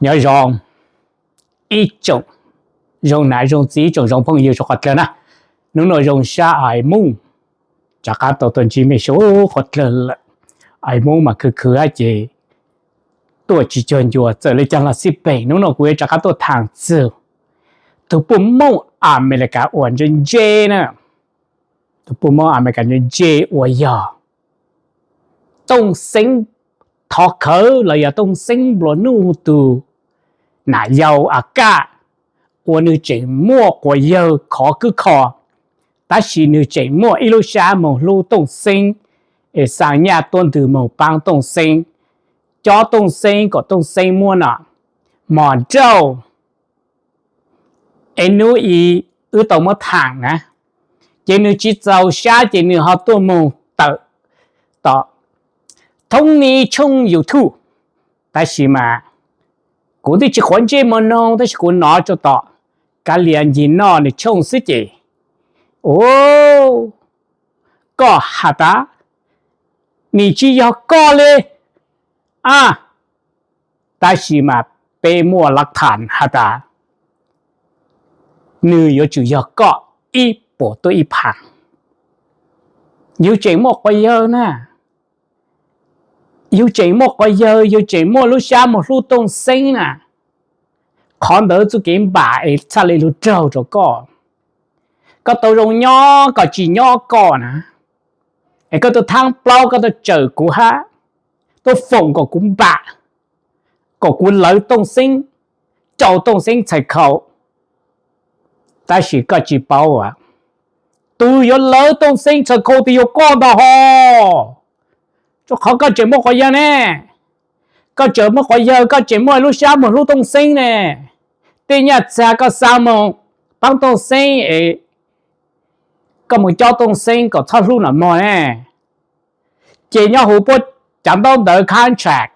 Nyob zoo ib tsoom zoo nam zoo txiv, tsoom zoo phooj ywg suav qhov dlawg na. Hnub no zoo sab ai mooj, rov qab tau tuaj ntsib mej suav qhov dlawg lawm. Ai mooj mas khwv khwv hab ces tuaj tsis cuag ncua, txawm le caag los xij peem. Hnub no kuv yuav rov qab tuaj thaam txug tug puj mooj Amelikas uas ntse ntse na, tug puj mooj Amelikas ntse ntse uas yog Tooj Xeeb thov khawv los yog Tooj Xeeb nplua nuj tug nam yau a kaj, uas nwg tseem muaj quas yawg khov kwb kho, tab sis nwg tseem muaj ib lub sab moog hlub Tooj Xeeb, es xaa nyaj tuab ntwg moog paab Tooj Xeeb, cob Tooj Xeeb kom Tooj Xeeb muab nom mos nrauj. Es nub i wb tau muab thaam na, ces nwg tsis txaus sab ces nwg ho tuaj moog tawm tom thoob nib tshooj YouTube. Tab sis mas kuv twb tsis quav ntsej muag noog, tab sis kuv nov rua tom Kab Lias Ncig Noj nwg tshooj xwb ces, u, koj has tas nim tsis yog koj le a. Tab sis mas peb muaj lav thaam has tas nwg yuav tsum yog koj ib puas tuaj ib phav. Yug tseem muaj quas yawg na, yug tseem muaj quas yawg, yug tseem muaj lub sab moog hlub Tooj Xeeb na. Qhov ntawd txuj kev npam es txhaj le lug raug rua koj. Koj tau zoo nyob koj tsis nyob koj na, es koj tuaj thaab plaub koj tuaj tsawm kuv hab, tuaj foom kom kuv npam, kom kuv lawv Tooj Xeeb, rau Tooj Xeeb txhais khau. Tab sis koj tsis paub as, tug yuav lawv Tooj Xeeb txhais khau twb yog koj ntag hos. Rua qhov koj tseem muaj quas yawg ne, koj tseem muaj quas yawg, koj tseem muaj lub sab moog hlub Tooj Xeeb ne. Tej nyaj txag koj xaa moog paab Tooj Xeeb es koj moog cob Tooj Xeeb kom txhob hlub nom mog ne. Ces nyob huv puab cav ntaub ntawv contract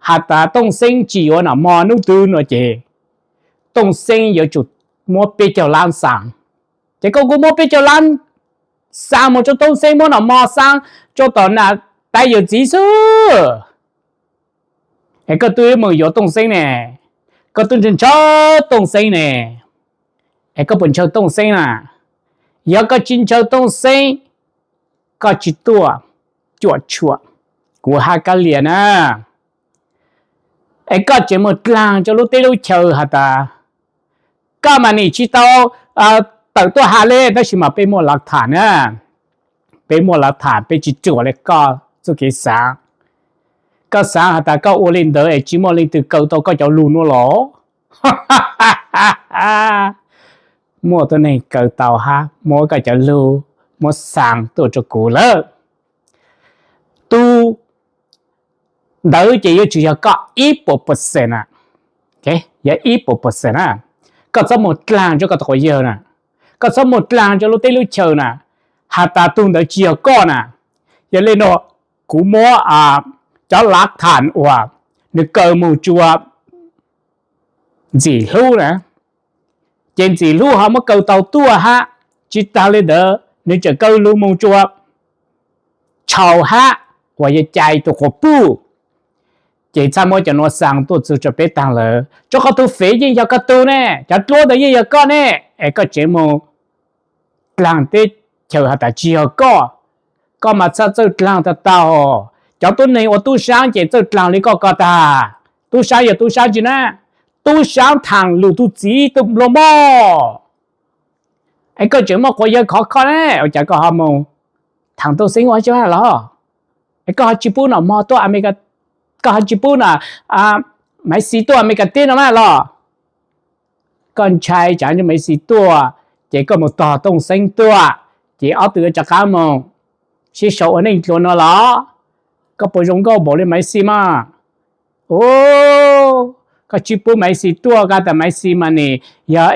has tas Tooj Xeeb tsis yuav nom mog nub twg no ces Tooj Xeeb yuav tsum muab peb caug lab xaa. Ces koj kuj muab peb caug lab xaa moog rua Tooj Xeeb muab nom mog xaa rua tom nam tais yawm txiv xwb. Es koj twb moog yuav Tooj Xeeb ne, koj twb ntshaw ntshaw Tooj Xeeb ne, es koj puas ntshaw Tooj Xeeb na? Yog koj tsis ntshaw Tooj Xeeb, koj tsis tuaj cuam tshuam kuv hab Kab Lias na. Es koj tseem moog dlaag rua lub teb lub chaw has tas koj mas nim tsis tau tawm tuaj has le, tab sis mas peb muaj lav thaam na, peb muaj lav thaam, peb tsis ruam le koj txuj kev xaav. Koj xaav has tas koj ua le ntawd es tsis muaj leej twg kaw tau koj cov lug nuav los? Muaj tuab neeg kaw tau hab muab koj cov lug muab xaa tuaj rua kuv lawm. Tug ntawd ces yuav tsum yog koj ib puas percent na, yog ib puas percent na. Koj txhob moog dlaag rua koj tug quas yawg na, koj txhob moog dlaag rua lub teb lub chaw na, has tas tug ntawd tsis yog koj na. Yog le nuav kuv muab cov lav thaam uas nwg kaw moog rua Ntxim Hlub na, ces Ntxim Hlub ho muab kaw tau tuaj hab, tsis taag le ntawd nwg tseem kaw lug moog rua Tshau hab uas yog Cai tug quas puj, ces txhaj muab cov nuav xaa tuaj txug rua peb taag lawm. Rua qhov tug fev yeej yog koj tug ne, cov dluab ntawd yeej yog koj ne, es koj tseem moog dlaag teb chaws has tas tsis yog koj. Koj mas txhaj txawj dlaag tag tag. Cov tuab neeg ua tub saab ces txawj dlaag le koj ko tag. Tub saab yog tub saab tsi na, tub saab thaam lug tug txiv tug nplua mog. Es koj tseem muaj quas yawg khov kho ne, ua cas koj ho moog thaam Tooj Xeeb ua tsi los? Es koj ho tsis pub nom mog tuaj, koj ho tsis pub Maiv Xis tuaj Amelikas teb no mas los? Koj ntshai tsam Maiv Xis tuaj ces koj moog tog Tooj Xeeb tuaj, ces ob tug yuav rov qaab moog sib sau ua neej dlua no los? Koj puas zoo nkauj npaum le Maiv Xis mas? Koj tsis pub Maiv Xis tuaj, koj tas Maiv Xis mas nim yog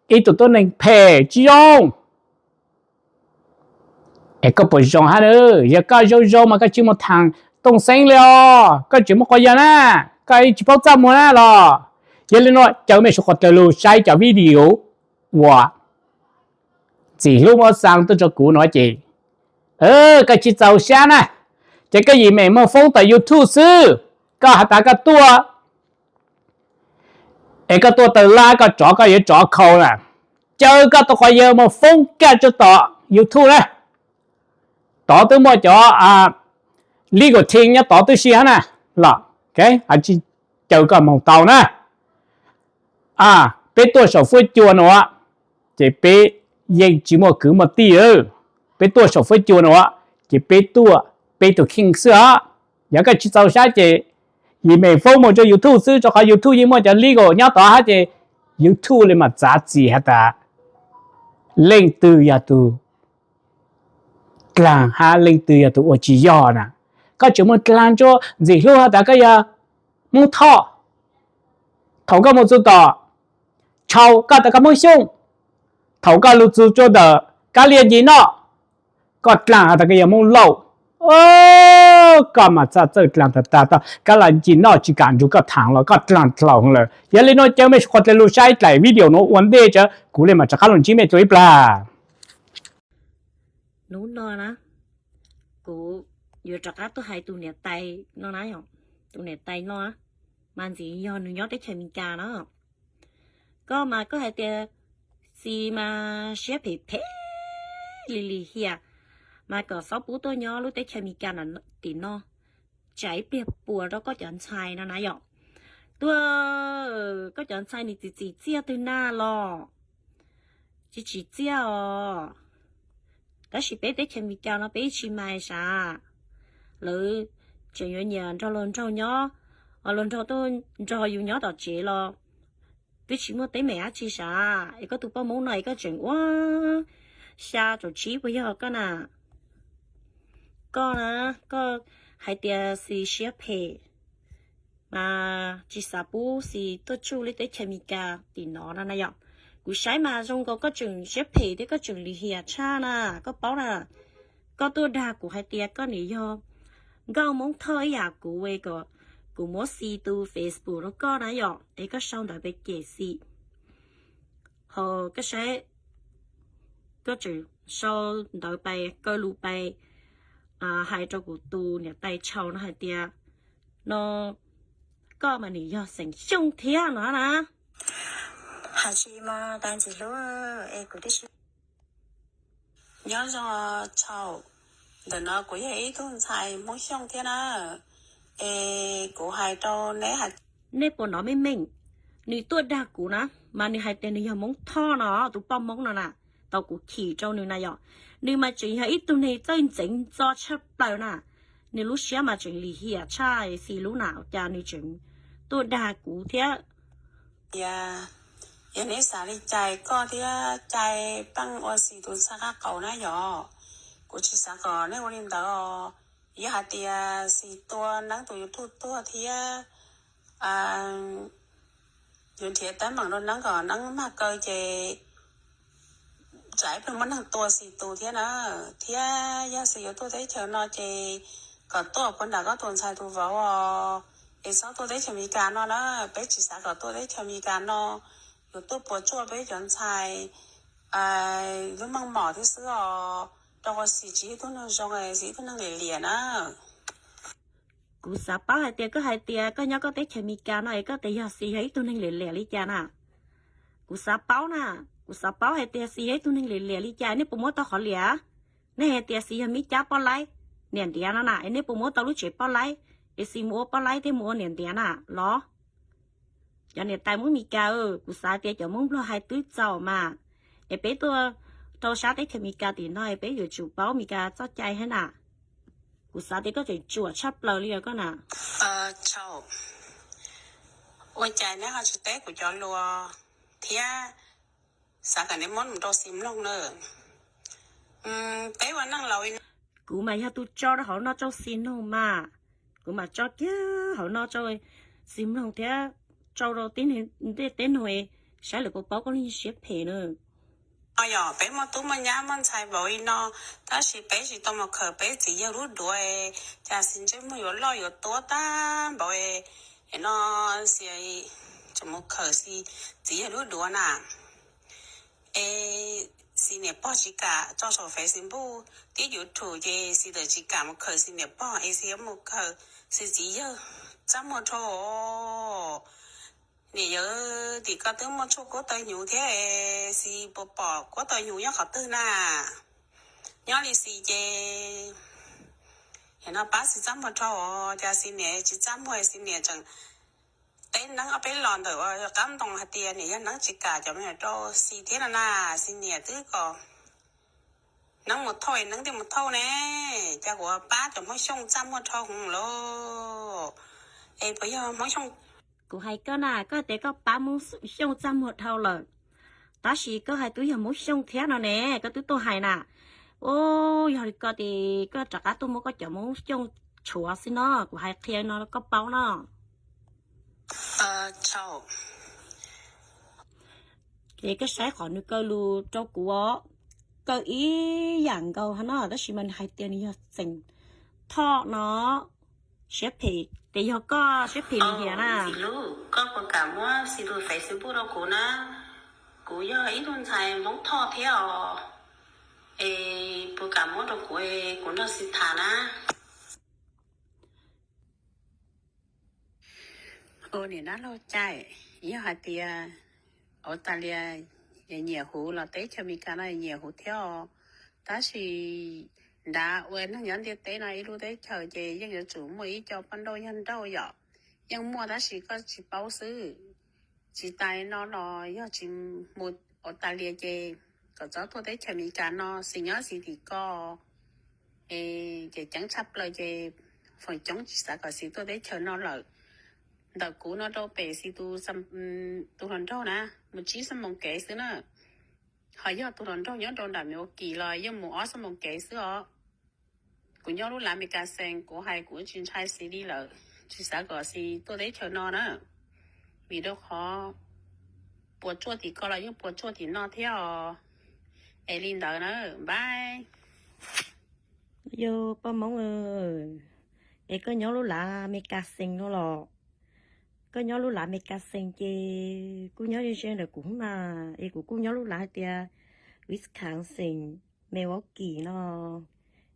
ib tug tuab neeg phem tsis zoo. Es koj puas zoo hab? Yog koj zoo zoo mas koj tsis moog thaam Tooj Xeeb le os, koj tseem muaj quas yawg na, koj tsis paub txaj muag na los? Yog le nuav caw mej suav qhov dlawg lug saib cov video uas Ntxim Hlub muab xaa tuaj rua kuv no ces, koj tsis txaus sab na, ces koj yim mem moog foob tom YouTube xwb. Koj has tas koj tuaj Es koj tuaj tawg lab koj rov koj yuav rov khau na, caw koj tus qhov yawg mus foob kaj rau tom YouTube na. Tod twb muaj cov legal team nyob tod twb si hab na, los tsis caw koj moog tau na. Peb tuaj saum fuab cua nuav ces peb yeej tsis muaj kwv muaj tij. Peb tuaj saum fuab cua nuav ces peb tuaj peb tug kheej xwb os. Yog koj tsis txaus sab ces yim meem foob mus rau YouTube xwb, rau qhov YouTube yeej muaj cov legal nyob tod hab ces YouTube li mas txav txim has tas leej twg yog tus dlaag hab leej twg yog tus ua tsis yog na. Koj tseem muaj dlaag rua Ntxim Hlub has tas koj yog Moob Thoj. Thaum koj mus txug tom Tshau koj tas koj Moob Xyooj. Thaum koj lug txug rua ntawm Kab Lia Ncig Noj, koj dlaag has tas koj yog Moob Lauj. Koj mas txhaj txawj dlaag tag tag, Kab Lia Ncig Noj tsis kam nrug koj thaam los koj dlaag dlaus lawm. Yog li no caw mej suav dlawg lug saib dlaim video nuav ua ntej tso, kuv le maam rov qab lug ntsib mej dlua ib plag. Hnub no na, kuv yuav rov qab tuaj hais tus niam tais no na, tus niam tais no mas ntxim yog nws nyob teb chaws Amelikas na. Koj mas koj hais tias Xis mas siab phem phem li lim hiam, mas kom xob pub tuaj nyob lub teb chaws Amelikas tim no, tsam ib pliag puas rau koj cov ntxhais no na yom. Tuaj, koj cov ntxhais nws txiv txiv txiaj twg na los tsis tsis txiaj os. Tab sis peb teb chaws Amelikas no peb tsis mais sav, lawv tseem yuav nyiam nrog luag nraug nyob, luag nraug tuaj nrog yus nyob tom tsev los twb tsis muaj teeb meem dab tsi sav. Es koj tus poj Hmoob no es koj tseem ua xya caum tsib puas yog koj na? Koj na, koj hais tias Xis siab phem mas tsis xav pub Xis tuaj tsuj lub teb chaws Amelikas tim no na yom. Kuv saib mas zoo nkaus koj tseem siab phem thiab koj tseem lim hiam tshaj na, koj paub na. Koj tuaj dag kuv hais tias koj nim yog nkauj Moob Thoj ib yam kuv, kom kuv muab Xis tus Facebook rau koj na yom, es koj sau ntawv pes cem Xis. Ho koj saib, koj tseem sau ntawv pes kaw lus pes hais rau kuv tus niam tais Tshau no hais tias no koj mas nim yog xeem Xyooj thiab no na. Hais tsis mas tais Ntxim Hlub, es kuv tib si nyob zoo Tshau. Ntawm no kuv yog ib tug ntxhais Hmoob Xyooj thiab na. Es kuv hais rau neb hais, nej puas hnov meej meej? Nws tuaj dag kuv na, mas nws hais tias nws yog Hmoob Thoj no, tus poj Hmoob no na, tau kuv chim rau nws na yom. Nws mas tseem yog ib tug neeg txawj ntxeev ntxo tshaj plaws na, nws lub siab mas tseem lim hiam tshaj Xis lub na, cas nws tseem tuaj dag kuv thiab. Yog neb xav li cas koj thiab cai pheej ua Xis tus ntxhais qab qaum na yom. Kuv tsis xav kom neb ua li ntawd os. Yog hais tias Xis tua neeb tus YouTube tuag thiab yuav nrhiav teeb meem rau neeb kom neeb mag kaw ces tsam ib pliag muaj neeg tua Xis tus thiab na. Thiab yog Xis yuav tuaj teb chaws no ces kom tuaj puag nram koj tus ntxhais tus vauv os. Es txhob tuaj teb chaws Amelikas no na, peb tsis xav kom tuaj teb chaws Amelikas no. Yuav tuaj puas tsuaj peb cov ntxhais lub meej mom thiab xwb os. Rau qhov Xis tsis yog ib tug neeg zoo, Xis ib tug neeg liam liam na. Kuv xav paub hais tias koj hais tias koj nyob koj teb chaws Amelikas no es koj tias yog Xis yog ib tug neeg liam liam li cas na? Kuv xav paub na, kuv xav paub hais tias Xis yog ib tug neeg liam liam li cas, nej puas muab tau qhov liam? Nej hais tias Xis yog Mib Cab poj laib, niam ntiav no na, es nej puas muab tau lub tsev poj laib, es Xis mus ua poj laib thiab mus ua niam ntiav na los? Cov niam tais Hmoob Amelikas, kuv xav tias cov Hmoob Nplog hais twb txaus mas, es peb tuaj rau sab teb chaws Amelikas tim no es peb yuav tsum paub Amelikas txoj cai thiab na. Kuv xav tias koj tseem tsuam tshaj plaws li os koj na. Ua cas neb ho tsis teb kuv cov lus thiab xav kom neb muab mus rau Xis mloog na? Peb ua neej laus, kuv mas yog tus tso rau hauv no rau Xis mloog mas, kuv mas tso kiag hauv no rau Xis mloog thiab tso rau tej teb nuav saib lawv puas paub koj lub siab phem na. Yog peb muaj tub muaj nyab muaj ntxhais vauv li no, tab sis peb tsis tau mus khaws peb txiv yawg lub duav, cas Xis ntsej muag yuav loj yuav tuab tag npaum no, Xis tseem mus khaws Xis txiv yawg lub duav na. Es Xis niam pog tsis kam tso saum Facebook thiab YouTube ces Xis txawm tsis kam mus khaws Xis niam pog es Xis yuav mus khaws Xis txiv yawg, txaj muag dhau. Niam yawm, tim koj twb muaj tshuaj kuab taw hnyuv thiab, Xis puas pom kuab taw hnyuv nyob qhov twg na? Nyob li Xis ces, yog no pab Xis txaj muag dhau, cas Xis niam tsis txaj muag, Xis niam tseem teb neeb ob peb los ntawm ua qab ntoo hais tias niam yog neeb tsis kam cov me nyuam rau Xis thiab no na. Xis niam twb kom neeb mus thauj, neeb thiaj mus thauj ne. Cas kuv pab cov Hmoob Xyooj txaj muag dhau hwv lauj. Es puas yog Hmoob Xyooj? Kuv hais koj na, koj tias koj pab Hmoob Xyooj txaj muag dhau lawm, tab sis koj hais twb yog Hmoob Xyooj thiab no ne, koj twb tuaj hais na. Ub, yog li ko ces koj rov qab tuaj muab koj cov Hmoob Xyooj tshuav xwb no, kuv hais qhia no koj paub no. Ces koj saib qhov nws kaw lus rau kuv os, kaw ib yam nkaus no, tab sis mas nws hais tias nws yog xeem Thoj no. Siab phem, ces yog koj siab phem li hiam na. Koj puas kam muab Xis tus Facebook rau kuv na? Kuv yog ib tug ntxhais Hmoob Thoj thiab os. Es puas kam muab rau kuv, kuv nrog Xis tham na? Ua niam dab laug cai, yog hais tias Australia nyiam huv los teb chaws Amelikas no nyiam huv thiab os. Tab sis nrad ua neeg nyob ntiaj teb no ib lub teb chaws ces yeej yuav tsum muaj ib co poj nrauj yog nrauj yom. Yeej muaj tab sis koj tsis paub xwb. Tsis tas no los yog tsis mus Australia ces kom txhob tuaj teb chaws Amelikas no, Xis nyob Xis tim ko. Es ceev tshaj plaws ces feem coob tsis xav kom Xis tuaj teb chaws no lawm. Ntawm kuv no rau pem Xis tus hluas nraug na, mus tsib xuab moos kev xwb na. Ho yog tus hluas nraug nyob rau nram Milwaukee los yeej mus ob xuab moos kev xwb os. Kuv nyob lub lav Amelikas xees, kuv hais kuv tsis ntshai Xis li lawm, tsis xav kom Xis tuaj teb chaws no na. Vim rau qhov puas tsuaj tim ko los yeej puas tsuaj tim no thiab os. Es li ntawd na, npab. Yog poj Hmoob, es koj nyob lub lav Amelikas xees no los? Koj nyob lub lav Amelikas xees ces kuj nyob ze ze ntawm kuv na, es kuv kuj nyob lub lav hais tias Wisconsin, Milwaukee no.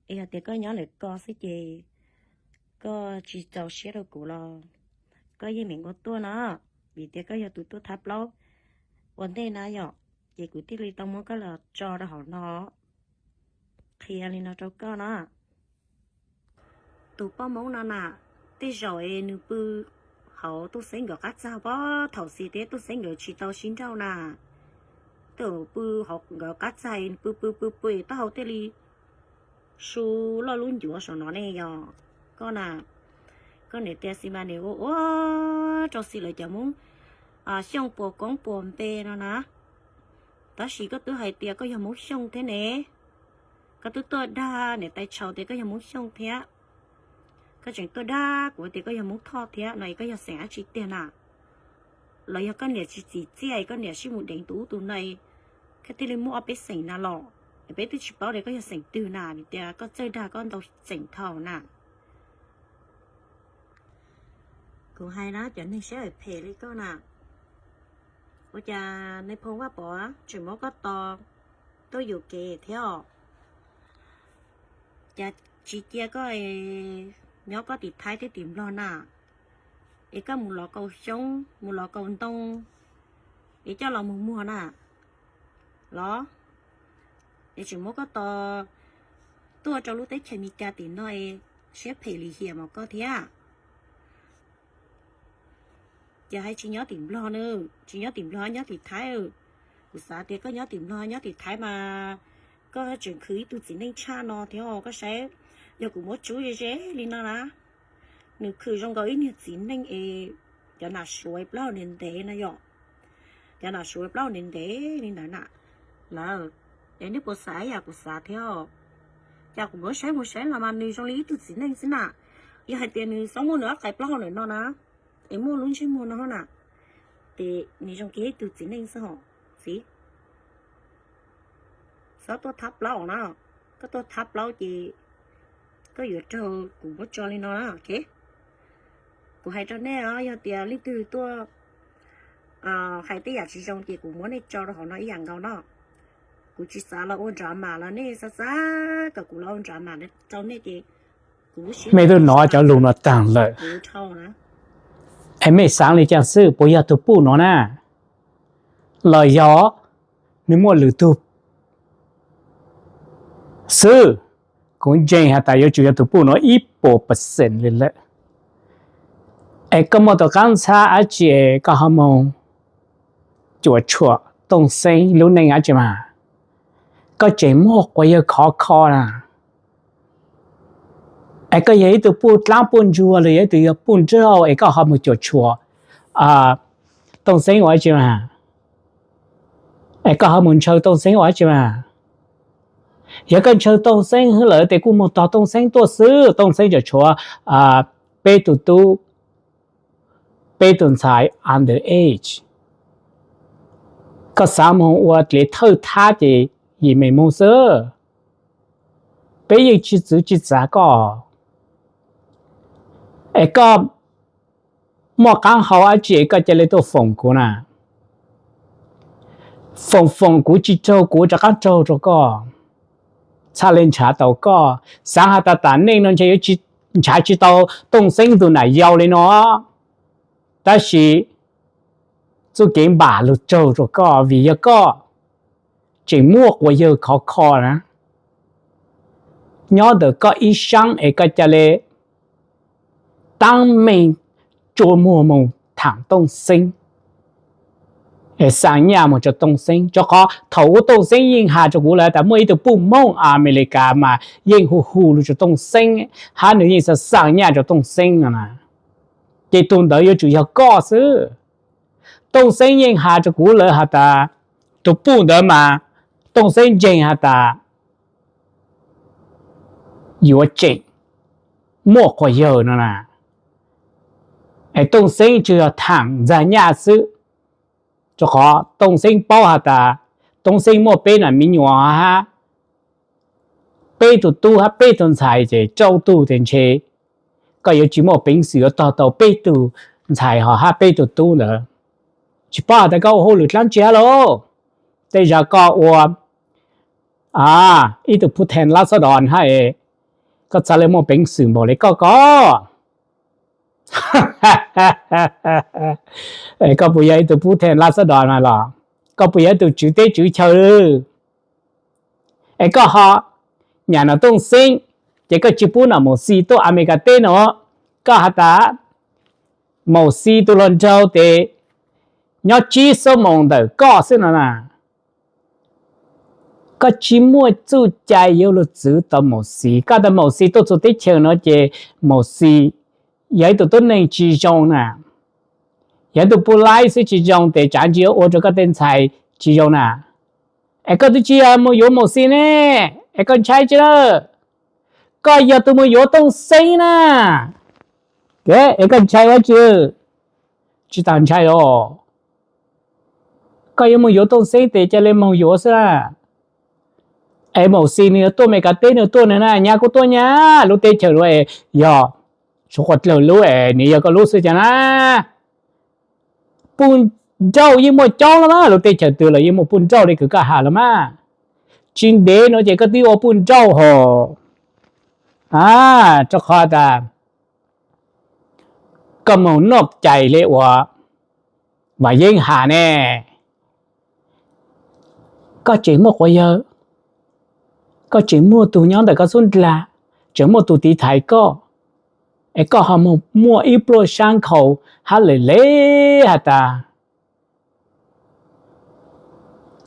Es yog tias koj nyob ntawm ko xwb ces koj tsis txaus siab rau kuv los koj yeej meem ua tuaj no, vim tias koj yog tus tuaj thab plaub ua ntej na yom, ces kuv thiaj li tau muab koj los tso rau hauv no. Qhia li no rau koj na. Tus poj Hmoob no na, tej zaum es nws pw hauv Tooj Xeeb nkawd qab txag pob, thaum Xis thiab Tooj Xeeb nkawd tsis tau sib nrauj na, tej zaum pw hauv nkawd qab txag, nws pw pw pw pw taub hau thiaj li su loj lub ncuav saum no ne yog. Koj na, koj niam tias Xis mas niam ua ua rau Xis lawv cov Hmoob Xyooj puas koob puas npe no na. Tab sis koj twb hais tias koj yog Hmoob Xyooj thiab ne, koj twb tuaj dag niam tais Tshau tias koj yog Hmoob Xyooj thiab. Koj tseem tuaj dag kuv tias koj yog Hmoob Thoj thiab no, es koj yog xeem dab tsi tiag na? Los yog koj niam tsis txim txiaj es koj niam sib mus deev tus ub tus no, koj thiaj li muaj ob peb xeem na los? Es peb twb tsis paub tias koj yog xeem twg na, vim tias koj txawj dag koj ntau xeem dhau na. Kuv hais na, cov neeg siab phem li koj na, ua cas Nais Phoo Vaj Pov tseem muab koj tos tuaj yuam kev thiab os? Cas tsis cia koj nyob koj tim Thaib thiab tim Nplog na, es koj mus lov kaus xyoob mus lov kaus ntoo es coj los mus muag na los? Es tseem muab koj tos tuaj rau lub teb chaws Amelikas tim no, siab phem lim hiam mos koj thiab. Ces hais tsis nyob tim Nplog na, tsis nyob tim Nplog nyob tim Thaib. Kuv xav tias koj nyob tim Nplog nyob tim Thaib mas koj tseem khwv ib tug txiv neej tshaj no thiab. Koj saib, yog kuv muab tsub ze ze li no na, nws khwv zoo nkaus ib niag txiv neej es cov nam Suav plaub hau ntev ntev no yom, cov nam Suav plaub hau ntev ntev li ntawd na. Lawm, es nej puas xav ib yam kuv xav thiab? Cas kuv muab saib mus saib los mas nws zoo li ib tug txiv neej xwb na. Yog hais tias nws txhob muaj nws ob qais plaub hau ntawm no na, es muaj lub ntsej muag no na, ces nws zoo kiag ib tug txiv neej xwb hos. Txiv, txhob tuaj thab plaub na, koj tuaj thab plaub ces koj yuav raug kuv muab tso li no na. Kuv hais rau nej, yog tias leej twg tuaj hais tej yam tsis zoo ces kuv muab nej tso rau hauv no ib yam nkaus no. Kuv tsis xav los ua nrov mas los nej xav xav kom kuv los ua nrov mas rau nej ces kuv lub siab, nej twb hnov cov lus no tag lawm. Kuv dhau na. Es mej xaav le caag xwb, puas yog tug puj nuav na, los yog nwg muaj lwm tug xwb? Kuv ntseeg has tas yuav tsum yog tug puj nuav ib puas percent le lawm. Es koj muaj tug qaab ntxhab dlaab tsi koj ho moog cuam tshuam Tooj Xeeb lub neej dlaab tsi mas? Koj tseem muaj quas yawg khov kho na. Es koj yog ib tug puj dlaab puj ntsuag los yog ib tug yog puj nrauj es koj ho moog cuam tshuam Tooj Xeeb ua dlaab tsi mas? Es koj ho moog ntshaw Tooj Xeeb ua dlaab tsi mas? Yog koj ntshaw Tooj Xeeb lawm tes kuj moog tog Tooj Xeeb tuaj xwb. Tooj Xeeb tseem tshuav peb tug tub, peb tug ntxhais under age. Koj xaav moog ua dlev thawj thab ces yim meem moog xwb. Peb yeej tsi txwv tsi txav koj. Es koj muaj qaab hau dlaab tsi koj ca le tuaj foom kuv na? Foom foom kuv tsi raug, kuv rov qaab raug rua koj. Txhaj le nrhav tau koj. Xaav has tas tam neej no ntshe yuav nrhav tsi tau Tooj Xeeb tug nam yau le no, tab sis txuj kev npam lug raug rua koj vim yog koj tseem muaj quas yawg khov kho na. Nyob ntawm koj ib saab es koj ca le taab meeg tsua muag moog thaam Tooj Xeeb, es xaa nyaj moog rua Tooj Xeeb, rua qhov thaum ub Tooj Xeeb yeej has rua kuv lawm tas muaj ib tug puj Moob Amelikas mas yeej hu hu lug rua Tooj Xeeb, hab nwg yeej xaa xaa nyaj rua Tooj Xeeb no na. Ces tug ntawd yuav tsum yog koj xwb. Tooj Xeeb yeej has rua kuv lawm has tas, tug puj ntawd mas Tooj Xeeb ntseeg has tas yuav tseem muaj quas yawg no na. Es Tooj Xeeb tsuas yog thaam ntxag nyaj xwb, rua qhov Tooj Xeeb paub has tas Tooj Xeeb muaj peb nam me nyuam hab peb tug tub hab peb tug ntxhais ces rau tug tes ntshe koj yuav tsi muaj peev xwm yuav tog tau peb tug ntxhais hab peb tug tub ntawd. Tsi paub has tas koj ua hauj lwm dlaab tsi hab lauj. Tej zag koj ua ib tug phuj theem lab xab dos hab, koj txhaj le muaj peev xwm npaum le koj ko. Koj puas yog ib tug phuj theem lab xab dos na los? Koj puas yog ib tug tswv teb tswv chaw? Es koj ho nyam no Tooj Xeeb, ces koj tsi pub no Maum Xis tuaj Amelikas teb no. Koj has tas Maum Xis tug hluas nraug tes nyob tsib xuab moos ntawm koj xwb no na. Koj tsi muaj txuj cai yuav lug txwv tau Maum Xis. Koj tas Maum Xis tuaj txug teb chaws no ces Maum Xis yog ib tug tuab neeg tsi zoo na, yog ib tug puj laib xwb tsi zoo tes tsav ntsis yuav ua rua koj tej ntxhais tsi zoo na. Es koj twb tsi yog moog yuav Maum Xis ne, es koj ntshai tsi lawm? Koj yog tug moog yuav Tooj Xeeb na. Es koj ntshai dlaab tsi? Tsi tas ntshai los. Koj yuav moog yuav Tooj Xeeb tes ca le moog yuav xwb na. Es Maum Xis nwg yuav tuaj Amelikas teb nwg tuaj nwg na, nyab kuj tuaj nyab, lub teb chaws nuav yog suav quas dlawg lub es nws yog koj lub xwb cas na. Puj nrauj yeej muaj coob los mas, lub teb chaws twg los yeej muaj puj nrauj le kws koj has los mas. Tsi ntev no ces koj twb ua puj nrauj hos. Rua qhov tas koj moog noj cai le uas Vam Yeeb has ne, koj tseem muaj quas yawg, koj tseem muaj tug nyob ntawm koj xub ndlag, tseem muaj tug tiv thaiv koj, es koj ho moog muaj ib pluaj sab nkhaus hab lawm le has tas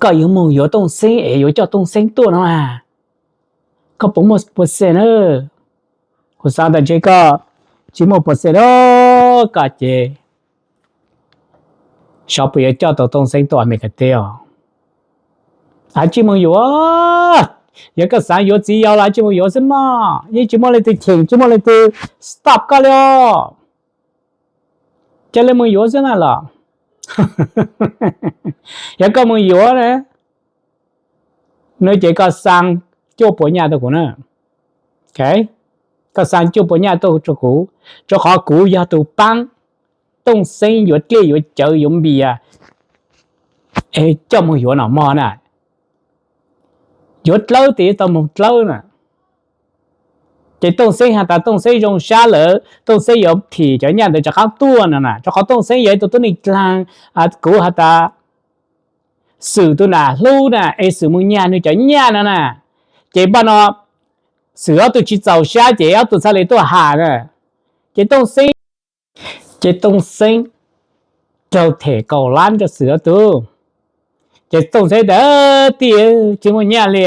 koj yuav moog yuav Tooj Xeeb es yuav coj Tooj Xeeb tuaj no a. Koj puas muaj puas xees na? Kuv xaav tas ntshe koj tsis muaj puas xees na. Koj ces xyov puas yuav coj tau Tooj Xeeb tuaj Amelikas teb os. Tsis moog yuav. Yog koj xaav yuav txiv yau los tsis moog yuav xwb mog. Yeej tsis muaj leej twg cheem, tsis muaj leej twg stop koj li os. Ca le moog yuav xwb na los. Yog koj moog yuav na, no ces koj xaa cuaj puas nyaj tuaj kuv na. Koj xaa cuaj puas nyaj tuaj rua kuv, rua qhov kuv yog tug paab Tooj Xeeb yuav dlej yuav cawv yuav npias, es coj moog yuav no mog na. Yuav dlawb tes yuav tau moog dlawb na. Ces Tooj Xeeb has tas Tooj Xeeb zoo sab lawm, Tooj Xeeb yuav thim cov nyaj ntawd rov qab tuaj no na, rau qhov Tooj Xeeb yog ib tug tub neeg dlaag, kuv has tas Xwm tus nam hlub na es Xwm mus nyag nws cov nyaj no na. Ces npaj no Xwm ob tug tsis txaus sab ces ob tug txhaj le tuaj has na. Ces Tooj Xeeb, ces Tooj Xeeb raug them kaum lab rau Xwm ob tug. Ces Tooj Xeeb tas, Tij, tsis muaj nyaj li,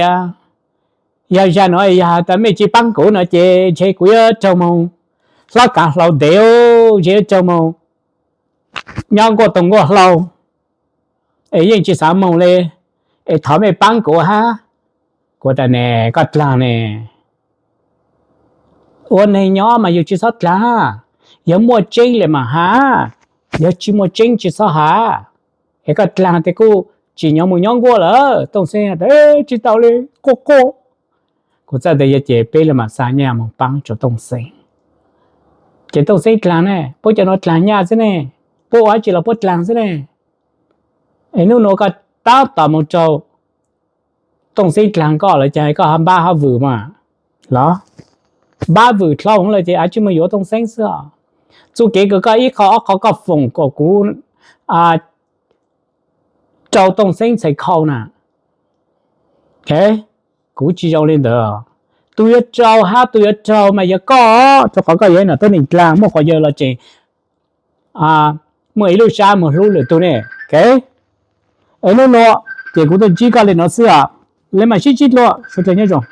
yog zag no yog has tas mej tsis paab kuv no ces ntshe kuv yuav raug moog hlob kaav hlau ntev, ntshe yuav raug moog nyob nkuaj toog nkuaj hlau es yeej tsis xav moog li, es thov mej paab kuv hab. Kuv tas, Ne, koj dlaag ne, ua neeg nyob mas yug tsis txhob dlaag, yog muaj tseeb le mas has, yog tsis muaj tseeb tsis txhob has. Es koj dlaag tes kuj tsim nyog mus nyob nkuaj lawm. Tooj Xeeb tas, Tsis tau li, quaj quaj. Kuv txawm tas, Yog ces peb le mam xa nyaj moog paab rau Tooj Xeeb. Ces Tooj Xeeb dlaag ne, puab cov nuav dlaag nyaj xwb ne, puab ua dab tsi los puab dlaag xwb ne. Es nub nuav koj taab tom moog rau Tooj Xeeb dlaag koj lawm ces koj ho npab ho vwm mas los, npab vwm dlhau lawm ces av tsis moog yuav Tooj Xeeb xwb os. Txuj kev kws koj ib qho ob qho koj foom kom kuv rau Tooj Xeeb txhais khau na, kuv tsis zoo li ntawd. Tus yuav rau hab tus yuav raug mas yog koj, rau qhov koj yog ib nam tub neeg dlaag, muaj quas yawg los tseem muaj ib lub sab moog hlub lwm tug ne. Es nub nuav ces kuv tuaj ntsib koj li no xwb os. Le mam sib ntsib dlua, sawv dlawg nyob zoo.